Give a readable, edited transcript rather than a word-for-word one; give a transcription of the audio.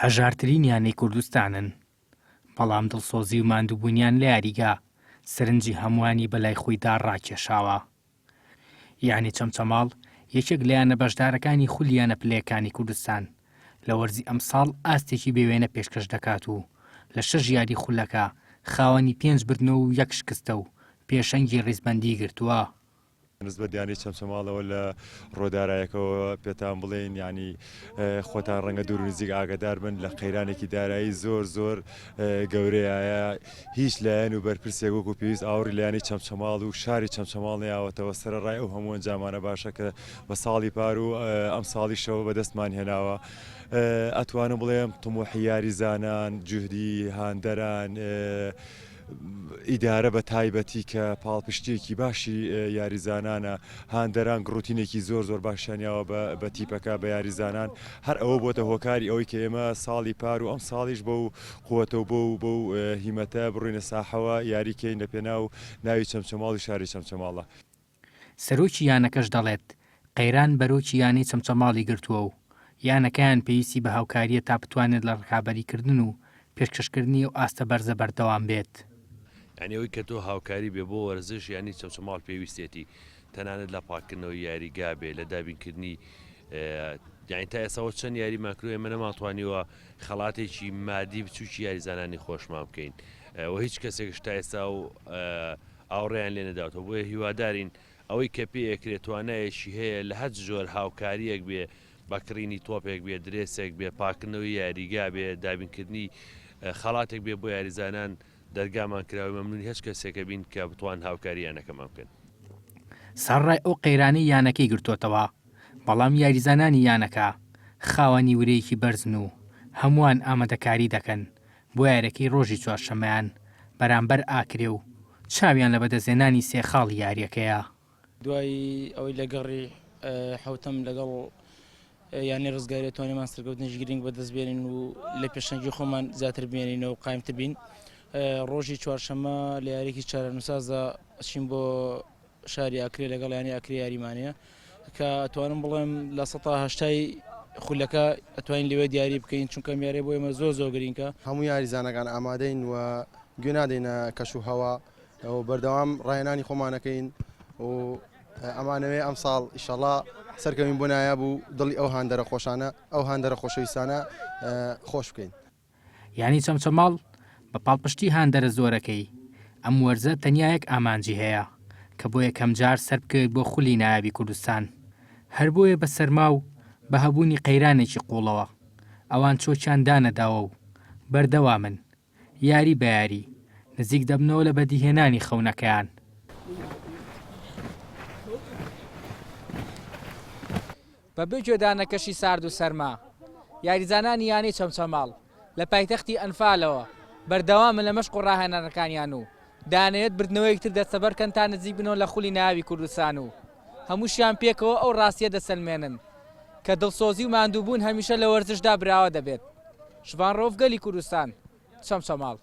هەژارترین یانەی کوردستانن، بەڵام دڵسۆزی و ماندووبوونیان لە یاریگا سەرنجی هەمووانی بەلای خۆیدا ڕاکێشاوە. یانەی چەمچەماڵ یەکێک لە یانە بەشدارەکانی خولی یانە پلەیەکانی کوردستان، لە وەرزی ئەمساڵ ئاستێکی بێوێنە پێشکەش دەکات و لە شەش یاری خولەکە خاوەنی پێنج بردنەوە و یەک شکستە و پێشەنگی ڕیزبەندیی گرتووە. نسبەت یانەی چەمچەماڵەوە لە ڕۆدارایەکەوە پێتان بڵێین یانی خۆتان ڕەنگە دوور و نزیک ئاگادار بن لە قەیرانێکی دارایی زۆر زۆر گەورەیە هیچ لایەن و بەرپرسێک وەکو پێویست ئاوڕی لە یانەی چەمچەماڵ و شاری چەمچەماڵ نەیاوەتەوە سەرەڕای ئەو هەموو ئەنجامانە باشە کە بە ساڵی پار و ئەم ساڵیشەوە بەدەستمان هێناوە ئەتوانم بڵێم طموحی یاریزانان جوهدی هاندەران ئیدارە بە تایبەتی کە پاڵپشتیەکی باشی یاریزانانە، هاندەران گڕوتینێکی زۆر زۆر باشیان یاوە بە تیپەکە بە یاریزانان، هەر ئەوە بۆتە هۆکاری ئەوەی کە ئێمە ساڵی پار و ئەم ساڵیش بەو قوەتە و بەو بەو هیمەتە بڕۆینە ساحەوە یاری کەین لە پێناو ناوی چەمچەماڵ و شاری چەمچەماڵە. سەرۆکی یانەکەش دەڵێت، قەیران بەرۆکی یانەی چەمچەماڵی گرتووە و یانەکەیان پێویستی بە هاوکارییە تا بتوانێت لە ڕکابەریکردن و پێشکەشکردنی ئەو ئاستە بەرزە بەردەوام بێت. یانی ئەوەی کە تۆ هاوکاری بێ بۆ وەرزش یانی چەمچەماڵ پێویستێتی تەنانەت لە پاککردنەوەی یاریگا بێ لە دابینکردنی یانی تا ئێستا چەند یاریمان کردووە ئێمە نەمانتوانیوە خەڵاتێکی مادی بچووکی یاریزانانی خۆشمان بکەین و هیچ کەسێکش تا ئێستا و ئاوڕیان لێ نەداوەتەوە بۆیە هیوادارین ئەوەی کە پێ ئەکرێ توانایەکی هەیە لە هەچ جۆر هاوکاریەک بێ بە کڕینی تۆپێک بێ درێسێک بێ پاکردنەوەی یاریگا بێ دابینکردنی خەڵاتێک بێ بۆ یاریزانان دەرگامان کراوە مەمنونی هەچ کەسێکە بین کە بتوان هاوکاری یانەکەمان بکەن. سەرەڕای ئەو قەیرانەی یانەکەی گرتۆتەوە، بەڵام یاریزانانی یانەکە خاوەنی ورەیەکی بەرزن و هەمووان ئامادەکاری دەکەن بۆ یاریەکەی رۆژی چوارشەممەیان بەرامبەر ئاکرێ و چاویان لە بەدەستهێنانی سێ خاڵی یاریەکەیە. دوای ئەوەی لە گەڕی حەوتەم لەگەڵ یانەی ڕزگاریە توانیمان سەرکەوتنێکی گرنگ بەدەست بێنین و لە پێشەنگی خۆمان زیاتر بمێنینەوە و قایمتر بین. ڕۆژی چوارشەممە لە یاریێکی چارەنووسازدا ئەچین بۆ شاری ئاکرێ لەگەڵ یانەی ئاکرێ یاریمان هەیە کە ئەتوانم بڵێم لە سەتا هەشتای خولەکە ئەتوانین لەوێ دیاری بکەین چونکە ئەم یاریە بۆ ئێمە زۆر زۆر گرینگە. هەموو یاریزانەکان ئامادەین و گوێ نادەینە کەش و هەوا و بەردەوام ڕاهێنانی خۆمان ئەکەین و ئەمانەوێ ئەمساڵ ئیشەڵا سەرکەوین بۆ نایاب و دڵی ئەو هاندەرە خۆشانە ئەو هاندەرە خۆشەویستانە خۆش بکەین. یانەی چەمچەماڵ بە پاڵپشتی هاندەرە زۆرەکەی، ئەم وەرزە تەنیا یەک ئامانجی هەیە کە بۆ یەکەمجار سەربکەوێت بۆ خولی نایابی کوردستان، هەر بۆیە بە سەرما و بە هەبوونی قەیرانێکی قووڵەوە، ئەوان چۆکیان دانەداوە و بەردەوامن، یاری بە یاری نزیک دەبنەوە لە بەدیهێنانی خەونەکەیان. بەبێ گوێدانە کەشی سارد و سەرما، یاریزانانی یانەی چەمچەماڵ لە پایتەختی ئەنفالەوە بەردەوامن لە مەشق و ڕاهێنانەکانیان و دەیانەوێت بردنەوەیەکی تر دەستەبەرکەن تا نزیک بنەوە لە خولی نایابی کوردستان و هەمووشیان پێکەوە ئەو ڕاستیە دەسەلمێنن کە دڵسۆزی و ماندووبوون هەمیشە لە وەرزشدا براوە دەبێت. شڤان ڕەوف گەلی کوردستان، چەمچەماڵ.